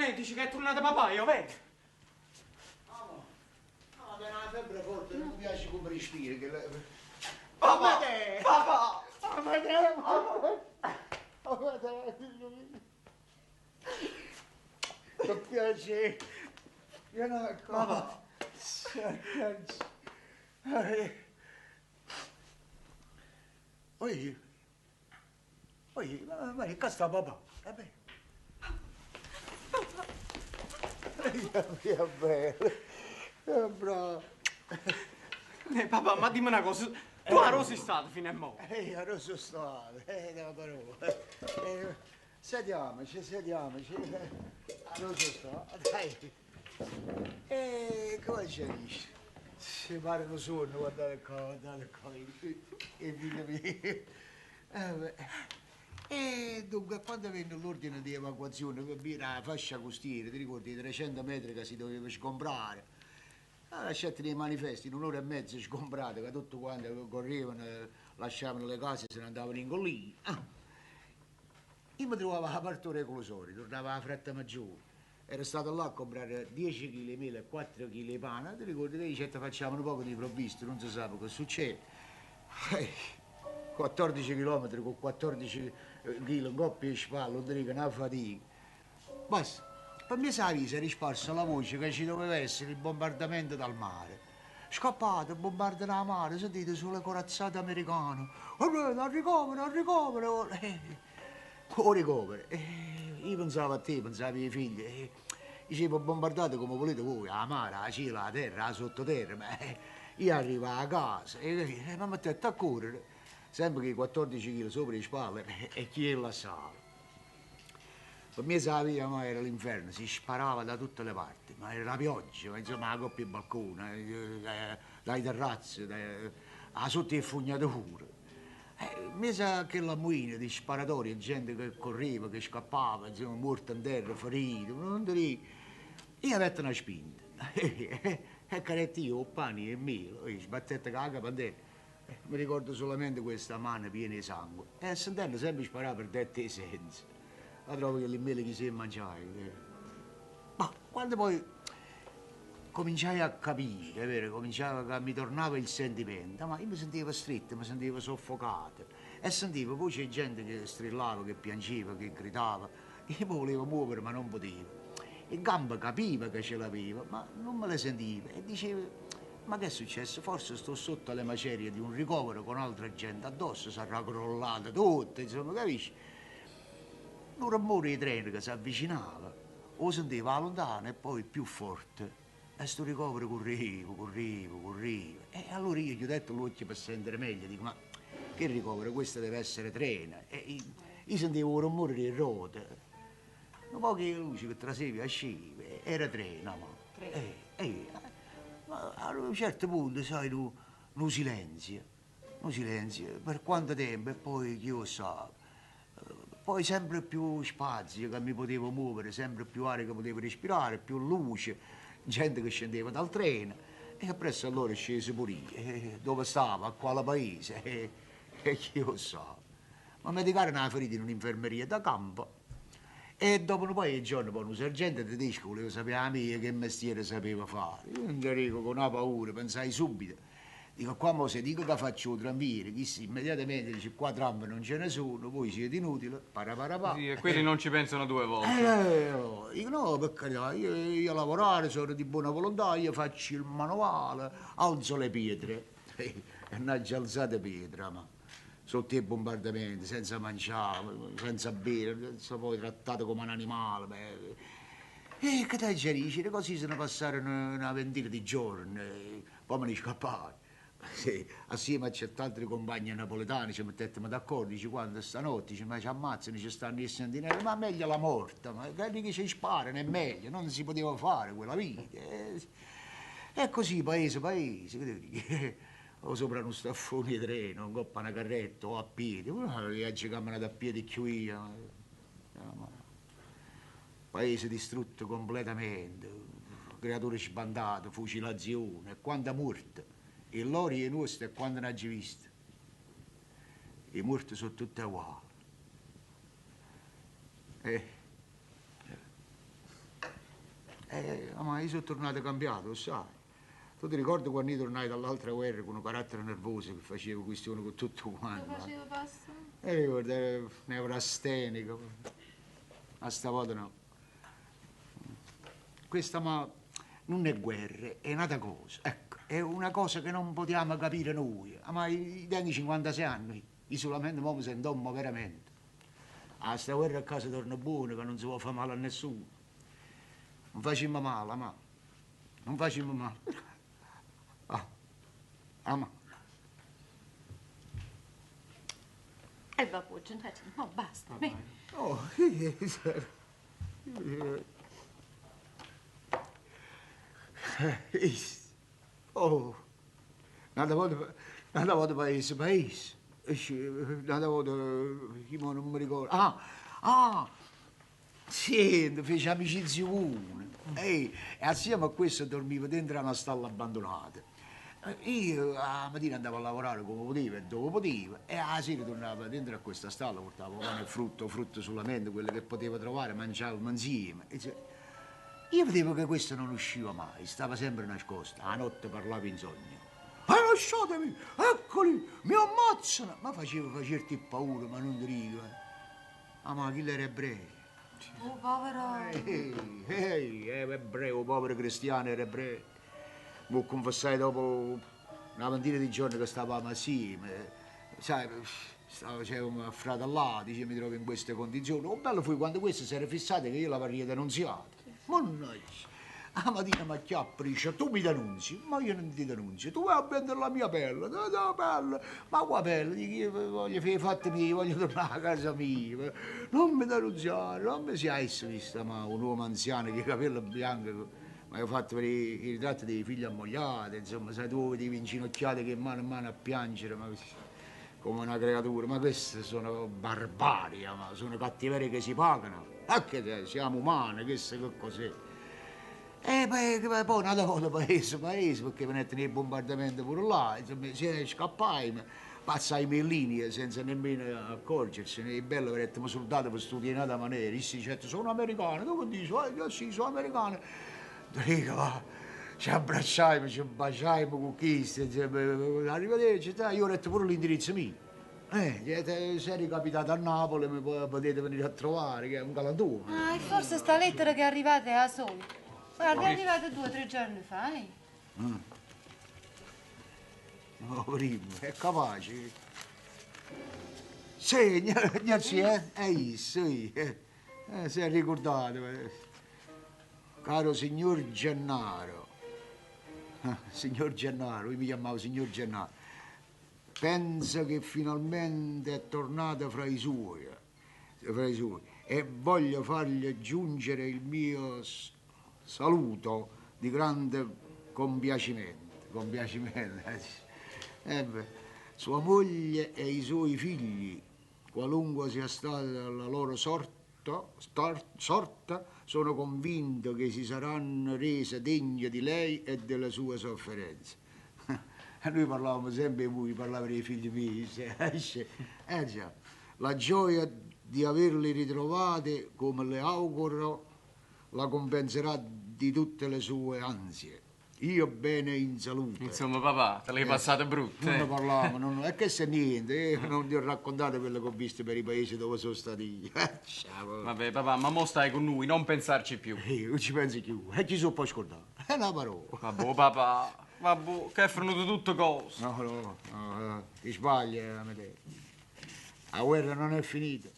Neh, dice che è turnato papà, è overo? Amo, no, tene 'a febbre forte, nun me piace comme respira, chella. Papà! Papà! Amate, figlio mio. Che piacere. Vieni qua. Papà. Oi, oi, ma, ma ccà sta papà. Eh beh. Figlia mia bella, che bravo. Neh, papà, ma dimmi una cosa, tu arò si stato fino a mo'? Arò so stato, no, però. Sediamoci, sediamoci. Arò so stato, dai. E come c'è dice? Si pare un sonno, guardate qua, guardate qua, e figlio mio. Beh. E dunque, quando venne l'ordine di evacuazione per via la fascia costiera, ti ricordi, i 300 metri che si doveva sgombrare, allora lasciate nei manifesti, in un'ora e mezza sgombrate, che tutti quanti correvano, lasciavano le case e se ne andavano in collina. Ah. Io mi trovavo a parte reclusorio, tornavo alla fretta maggiore. Ero stato là a comprare 10 kg di mele e 4 kg di pane, ti ricordi che dicette facciamo un poco di provviste, non si sa che succede. 14 km con 14 kg in coppia e spalle, non ti dico una fatica. Basta, per me sa si è risparsa la voce che ci doveva essere il bombardamento dal mare. Scappate, bombardano la mare, sentite sulle corazzate americane. Allora, al ricovero, al ricovero. O ricovero. Io pensavo a te, pensavo ai figli. Dicevo, bombardate come volete voi, a mare, a cielo, a terra, a sottoterra, ma io arrivo a casa e mi mettete a correre, sempre che i 14 kg sopra le spalle e chi è la sala. Per me la via ma era l'inferno, si sparava da tutte le parti, ma era la pioggia, ma insomma la coppia di balcone, dai terrazzi, dai, a sotto le fognature. Mi sa che la muina di sparatorie, gente che correva, che scappava, insomma, morta in terra, ferito, non ti dico. Io avevo una spinta. E caretti io, pane e mele, e sbattette con la capa in terra. Mi ricordo solamente questa mano piena di sangue. E sentendo sempre sparare per dette sensi. La trovo che le mele che si mangiava. Ma quando poi cominciai a capire, è vero, cominciava che mi tornava il sentimento, ma io mi sentivo stretto, mi sentivo soffocato e sentivo poi c'è gente che strillava, che piangeva, che gridava. Io mi volevo muovere ma non potevo. In gamba capiva che ce l'avevo, ma non me le sentiva e diceva, ma che è successo? Forse sto sotto le macerie di un ricovero con altra gente addosso, sarà crollata tutto, insomma, capisci? Un rumore di treno che si avvicinava, o sentiva lontano e poi più forte. E sto ricovero correva, correva, correva. E allora io gli ho detto l'occhio per sentire meglio, dico, ma che ricovero? Questo deve essere treno. E io sentivo un rumore di ruote. Un po' che luce che traseva e usciva, era treno, ma. Ma a un certo punto, sai, un silenzio, un silenzio, per quanto tempo, e poi chi lo sa. Poi sempre più spazio che mi potevo muovere, sempre più aria che potevo respirare, più luce, gente che scendeva dal treno. E appresso allora scese pure io. Dove stava, a quale paese, e chi lo sa. Ma medicarono una ferita in un'infermeria da campo. E dopo un paio di giorni poi un sergente tedesco voleva sapere a me che mestiere sapeva fare. Io non ti dico, con una paura, pensai subito. Dico, qua mo se dico che faccio il tranviere, chi si immediatamente dice qua tram non ce ne sono, voi siete inutili, para para pa. Sì, e quelli non ci pensano due volte. No. Dico, no, per carità, io lavorare sono di buona volontà, io faccio il manuale, alzo le pietre. E ne ho già alzate pietre, ma sotto i bombardamenti, senza mangiare, senza bere, senza poi trattato come un animale. Beh. E che te dici? Così se ne passarono una ventina di giorni, poi me ne scappai. Sì, assieme a certi altri compagni napoletani ci mettettimo d'accordo, dice quando stanotte, dice, ma ci ammazzano, ci stanno i sentinelle, ma meglio la morte, ma quelli che ci sparano è meglio, non si poteva fare quella vita. E così paese paese, che devo dire? O sopra uno staffone di treno, in coppa una carretta o a piedi, uno viaggia camminato a piedi più io. Paese distrutto completamente, creature sbandate, fucilazione, quanta morte. E loro e nostri e quando ne hai visto. I morti sono tutti uguali. Ma io sono tornato cambiato, lo sai. Tu ti ricordi quando io tornai dall'altra guerra con un carattere nervoso che facevo questione con tutto quanto? Lo facevo passa? Ricordo, ero nevrastenico. Ma stavolta no. Questa ma non è guerra, è un'altra cosa. Ecco, è una cosa che non potevamo capire noi. Ma io tengo 56 anni, io solamente mo mi sento uomo veramente. A sta guerra a casa torna buona, che non si può fare male a nessuno. Non facciamo male, ma non facciamo male. Ah, ah, ma. E vabbè, Gennarino, no, basta. Beh. Oh, oh, un'altra volta, un'altra volta paese, paese. Un'altra volta, io non mi ricordo. Ah, ah, sì, fece amicizia con uno. E assieme a questo dormivo dentro una stalla abbandonata. Io la mattina andavo a lavorare come potevo e dove potevo e alla sera tornavo dentro a questa stalla, portavo pane e frutto, frutto solamente, quello che potevo trovare, mangiavo insieme. Io vedevo che questo non usciva mai, stava sempre nascosto, la notte parlava in sogno. Lasciatemi, eccoli, mi ammazzano! Ma faceva facerti paura, ma non ti dico. Ah, ma chi era ebreo? Oh, povero! Ehi, ehi, era ebreo, povero cristiano era ebreo. Mi confessai dopo una ventina di giorni che stavamo assieme, sai, c'era un fratello, dice mi trovo in queste condizioni. Oh, bello fu quando questo si era fissato che io l'avrei denunziato. Mannaggia, la mattina mi acchiappa, dice, tu mi denunzi, ma io non ti denunzio, tu vai a vendere la mia pelle, no, no, pelle, ma qua pelle, dico, io voglio fare i fatti miei, voglio tornare a casa mia, non mi denunziare, non mi sia vista, ma un uomo anziano che i capelli bianchi, ma ho fatto per i ritratti dei figli ammogliati, insomma, sai, tu vedi inginocchiati che mano in mano a piangere, ma come una creatura, ma queste sono barbarie, ma sono cattiverie che si pagano. Anche se siamo umani, che che cos'è? E poi, poi una volta paese, paese, perché venette nei bombardamenti pure là, insomma, si scappai, passai in linee senza nemmeno accorgersene. È bello che eravamo soldati per studiare in una maniera, si dice, sono americano, tu che dici? Io sì, sono americano. Dico, va, ci abbracciaimo, ci baciaimo con chi, arrivederci, io ho letto pure l'indirizzo mio. Se ricapitato a Napoli mi potete venire a trovare, che è un galantuomo. Ah, e forse sta lettera che è arrivata è a soli. Guarda, è arrivata 2 o 3 giorni fa, eh? No, primo, è capace. Sì, sì, eh? Sì, si è ricordato. Caro signor Gennaro, signor Gennaro, io mi chiamavo signor Gennaro, penso che finalmente è tornato fra i suoi, e voglio fargli giungere il mio saluto di grande compiacimento. Compiacimento. Beh, sua moglie e i suoi figli, qualunque sia stata la loro sorta, sono convinto che si saranno rese degne di lei e delle sue sofferenze. Noi parlavamo sempre di voi, parlava dei figli miei. Già. La gioia di averli ritrovati, come le auguro, la compenserà di tutte le sue ansie. Io bene in salute. Insomma, papà, te le hai passate brutte. Non ne parlavamo, non, è che se niente, io non ti ho raccontato quello che ho visto per i paesi dove sono stati io. Ciao. Vabbè, papà, ma mo stai con noi, non pensarci più. Io non ci pensi più, e ci sono poi scordato. È una parola. Vabbè, papà, vabbè, che è venuto tutto cosa. No, no, no, ti sbagli, Amedeo. La guerra non è finita.